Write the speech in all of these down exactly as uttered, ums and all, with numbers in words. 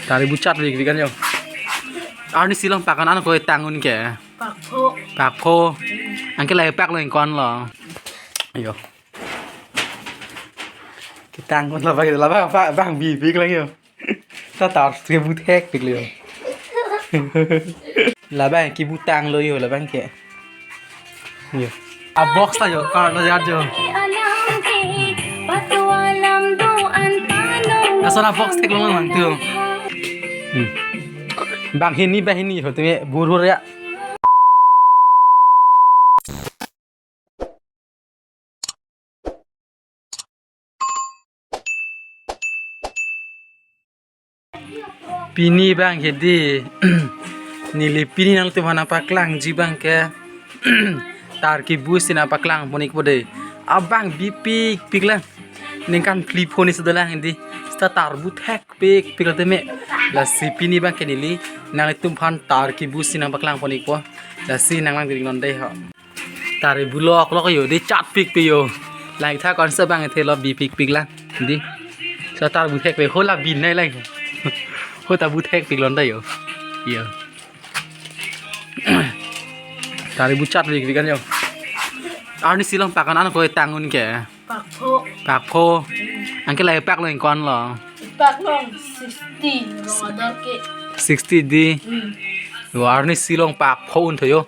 Tari bu chat vik vik an yo. Arnisi along pak an-an ko tang un ke. Pak pho. Pak pho. Anke lahei pak lo ingkon lo. Yo. Ketang un labang labang pak bang bi vik lang yo. Ta tar ke bu thek vik lo yo. Labang ke bu tang lo yo labang ke. Yo. A box ta yo, car ta yar yo. Lason a box theklong lang tu. Hmm. Bang hini, bang hini, ho tumi burhur ya. Pini bang ke di, neli pini nangtum aphan nangpaklangji bang ke tar ke bu si nangpaklang pon ikpo de. Abang bi pikpik lang. Ningkan phli phongo si dolang di. Seta tar bu thekpikpik lo teme. Lasi pini bang ke neli nanglitum aphan tar ke bu si nangpaklang pon ikpo. Lasi nanglang diri non de ho. Tari bu lok lok yo, di chat pikpik yo. Lang tha kon sa bang the lo bi pikpik lang. Di. Seta tar bu thekpik, ho la bi nai lang. Ho ta bu thekpik lon da yo. Yo. Tari bu chat vik vik an yo. Arnisi along pak an-an ko tang un ke. Pak pho. Pak pho. Anke lahei pak lo ingkon lo. Pak long sixty, long ador ke. Sixty di. Hmm. Yo arnisi along pak pho un tho yo.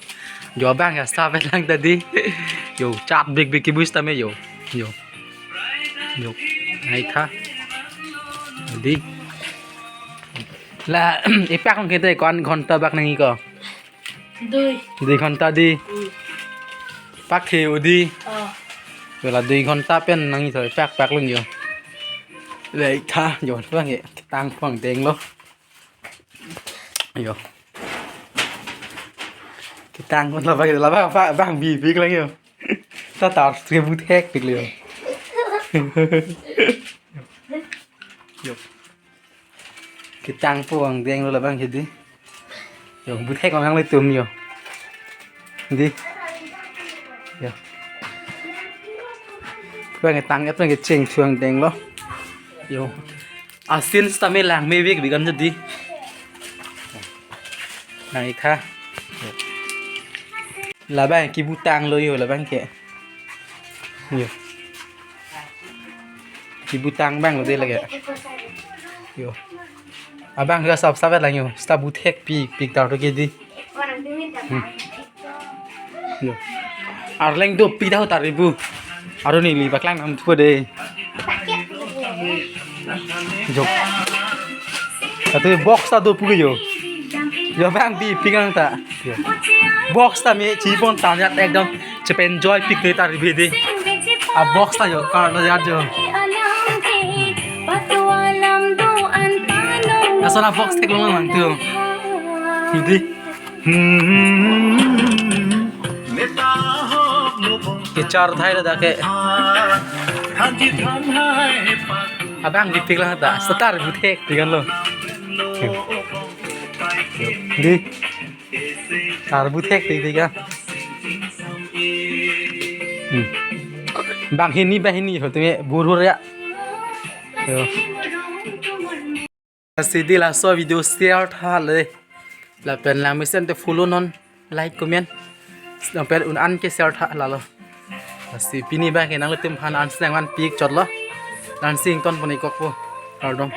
Yo bang ya sa pe lang ta di. Yo chat bik bik ke bu seta me yo. Yo. Yo. Hai tha. Di. La, ipak long ke te ko-an ghonta bak nangji ko. Dui. Dui ghonta di. Hmm. Pak ke udi. Oh. Yo la dui ghonta pen nangji thoi pak pak lung yo. Lei tha yo bang ke tang pon deng lo. Yo. Ketang pon labang labang pak bang bi vik lang yo. Ta tar ke bu thekpik lo yo. Yo. Ketang pon deng lo labang ke di. Yo, bu thek ong nanglitum yo. Di. Yo. Bang ketang et bang kecheng chuang deng lo. Yo. Asin seta me lang me vik vik an jadi. Nang ikha. Labang ke bu tang lo yo labang ke. Yo. Ke bu tang bang lo de lake. Yo. Abang ke sap sap lang yo. Seta bu thekpikpik tar to ke di. Hmm. Yo. Arleng dopik dah tari bu. Aru neli paklang nangthu de. Jok. Katu box ta dopu ke yo. Yo bang bi piklang ta. Yo. Box ta me chipon tanyat ekdom chepen joy pik de tari bi de. A box ta yo car ta yar yo. Lason a box theklong lang tu. Di. Kechar thai lo dak ke. Abang bi piklang ta, seta tar bu thekpik an lo. Di. Tar bu thekpikpik an. Hmm. Bang hini, bang hini, ho tumi burhur ya. Yo. Lasi di laso video share tha le. Lapen lang mesen te follow non, like, comment. Lapen un an ke share tha lalo. Lasi pini bang ke nanglitum aphan ansi nangvanpik chot lo. Ansi ington pon ikok po. Kardom.